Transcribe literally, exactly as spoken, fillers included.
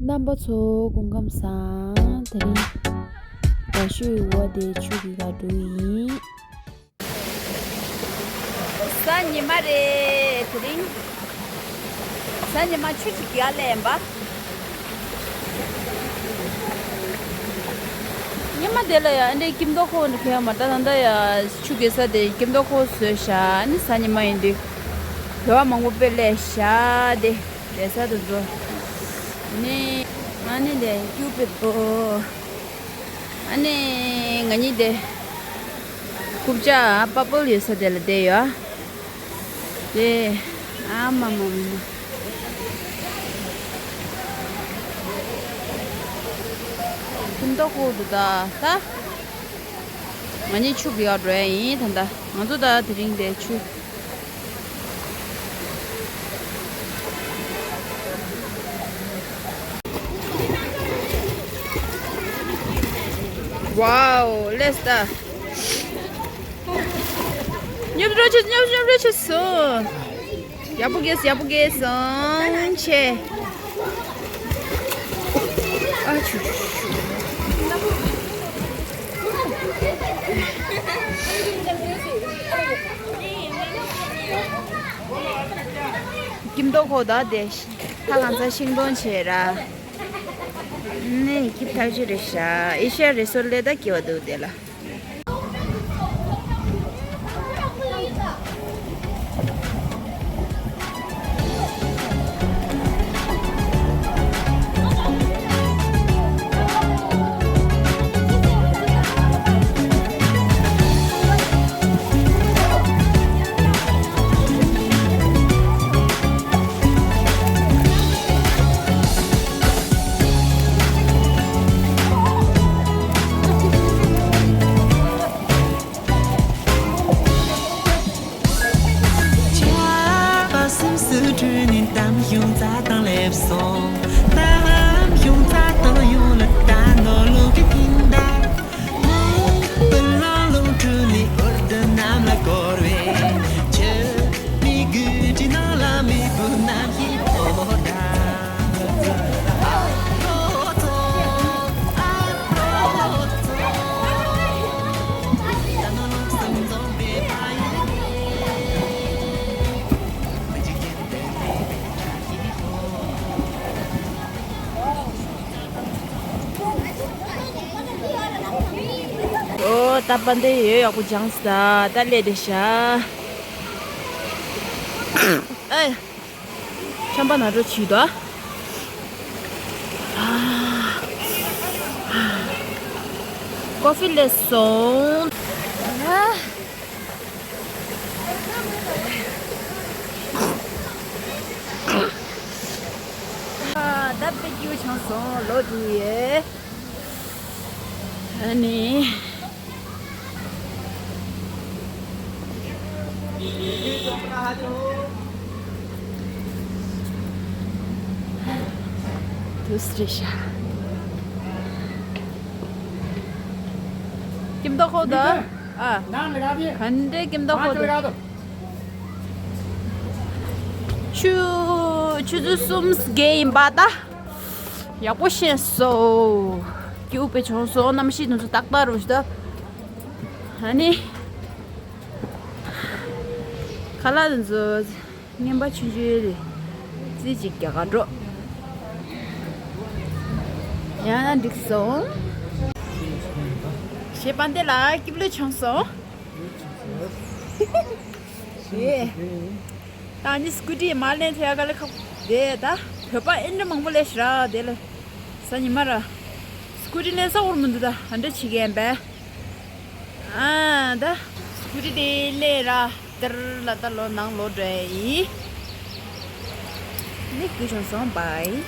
རྣམ་པ་ཚོ་སྐུ་ཁམས་བཟང་། དེ་རིང་རྒྱ་ཤོད་འོ་དེ་ཆུ་གི་ག་འགྲོ་ཡིན། གཟའ་ཉི་མ་རེད། དེ་རིང་གཟའ་ཉི་མ་ཆུ་ཆུ་གི་ཨ་ལས་ཡིན་པ། ཉི་མ་དེ་ལ་ཡང་ཨ་འདྲའི་སྐྱིད་མདོག་ཁོག་འདི་ཁྱེར་མ་ད་ད་ད་ཡ་ཆུ་གི་ས་དེ་སྐྱིད་མདོག་ཁོག་བཟོས་ཤག་ཨ་ནི་གཟའ་ཉི་མ་ཡིན་དུས་བོད་པ་མང་པོ་དཔེ་སླེབས་ཤག་དེ་རེད་ས་དེ་ཚོ་ནི་ཨ་ནི་དེ་སྐྱུག་པའི་པོ། ཨ་ནི་ང་གཉིས་དེ་རྐུབ་ཀྱག་པ་པོལ་ཡོད་ས་དེ་ལ་བསྡད་ཡོད། དེ་ཨ་མ་མ་མ་མ། སྐྱིད་མདོག་ཁོག་འདུག་ད་ད། ང་གཉིས་ཆུ་གི་ཡར་འགྲོ་ཡ་ཡིན་ད་ད། ང་ཚོ་ད་དེ་རིང་དེ་ཆུ། Wow, let's go. སྙོབ་འགྲོ་ཆུ་སྙོབ་སྙོབ་འགྲོ་ཆུ་སོང་། ཡག་པོ་གེས་ཡག་པོ་གེས་སོང་ཆེ། ཨ་ཆུ་ཆུ་ཆུ། སྐྱིད་མདོག་ཁོག་ད་དེ་ད་གང་ཚ་ཤིང་སྡོང་བྱས་ར། ནས་སྐྱིད་ཐག་ཆོད་རེད་ཤག་ཨེ་ཤ་ཡ་རི་སོར་ལས་ད་སྐྱིད་པ་འདུག་དེ་ལ། ཆར་པ་སིམ་སིམ་དྲོས་ནས་གཏམ་གཞུང་རྩྭ་ཐང་སླེབས་སོང་། གཏམ་གཞུང་རྩྭ་ཐང་ཡོངས་ལ་ད་ནོར་ལུག་གི་ཐིང་ད། མོང་པོ་ལང་ལོང་དྲུད་ནས་འུར་རྡོ་གནམ་ལ་བསྐོར་བས། ཆུ་མིག་དགུ་དྲི་ནང་ལ་མེ་བུ་རྣམ་ཤེས་འོ་ད། ཨོ་ད་པ་འདི་ཡོད་ཡག་པོ་སྦྱངས་ད་ད་ལས་དེ་ཤ། ཨེ། ཆམ་པ་ན་འགྲོ་བྱིས་དོ། ཀོ་ཧྥི་ལས་སོང་། ད་དཔེ་སྐྱིད་པོ་བྱུང་སོང་ལོ་དེ། ཨ་ནི། དུས་རེད་ཤག་སྐྱིད་མདོག་ཁོག་ད། ཨ། ག་འདྲའི་སྐྱིད་མདོག་ཁོག་ད། ཆུ་ཆུ་ཚོད་གསུམ་བརྒལ་ཡིན་པ་ད། ཡག་པོ་ཤེས་སོ། སྐྱིད་པོ་བྱུང་སོང་། གནམ་གཤིས་དེ་ཚོ་ཏག་ཏག་རུ་ཞིག་ད། ཨ་ནི། ཁ་ལག་དེ་ཚོ་རྔན་པ་ཆུང་ཆུང་རེད། རྩིས་ཅིག་རྒྱག་ག་འགྲོ། ཡང་ན་འགྲིག་སོང་། ཞེས་པ་འདི་ལ་སྐྱིད་པོ་བྱུང་སོང་། ཞེས། ད་ནི་སྐུ་ཊི་མ་ལེན་ཐེ་ག་ལེ་ཁ་དེ་ད་བོད་པ་ཨེ་འདྲ་མང་པོ་ལས་ཤི་ར་དེ་ལ་ས་ཉི་མ་ར་སྐུ་ཊི་ལེན་ས་འོར་མི་འདུག་ད་ཨ་འདྲ་བྱེད་མཁན་པས། ཨ་ད་སྐུ་ཊི་དེ་ལས་ར་དེར་ལ་ད་ལོ་ནང་ལོ་འདྲ་ཡིན། ནི་སྐུ་ཆུང་སོང་བའི།